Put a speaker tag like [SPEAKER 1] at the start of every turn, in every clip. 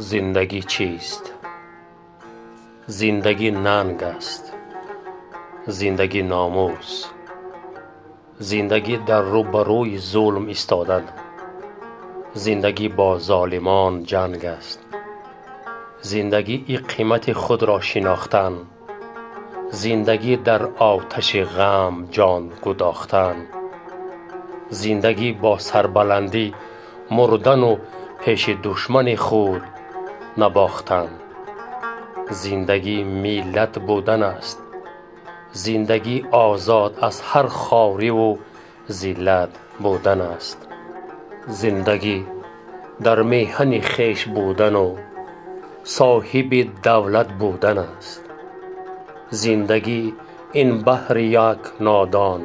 [SPEAKER 1] Зиндагӣ чист? Зиндагӣ нанг аст, зиндагӣ номус, зиндагӣ дар рӯ ба рӯи зулм истодан, зиндагӣ бо золимон ҷанг аст, зиндагӣ и қимати худро шинохтан, зиндагӣ дар оташи ғам ҷон гудохтан, зиндагӣ бо сарбаландӣ мурдану пеши душмани худ набохтан, зиндагӣ миллат будан аст, зиндагӣ озод аз ҳар хориву зиллат будан аст, зиндагӣ дар меҳани хеш будану соҳиби давлат будан аст, зиндагӣ ин баҳри як нодон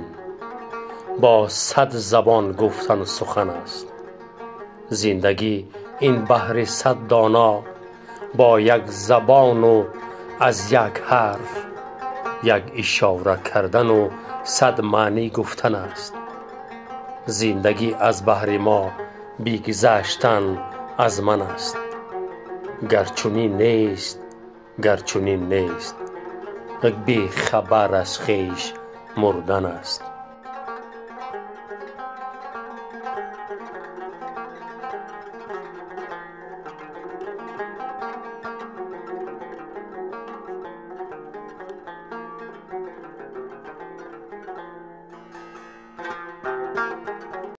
[SPEAKER 1] бо 100 забон гуфтан сухан аст, зиндагӣ ин баҳри 100 доно бо як забону аз як ҳарф як ишора кардану 100 маънӣ гуфтан аст, зиндагӣ аз баҳри мо бигзаштан аз ман аст, гар чунин нест, гар чунин нест, бехабар аз хеш мурдан аст.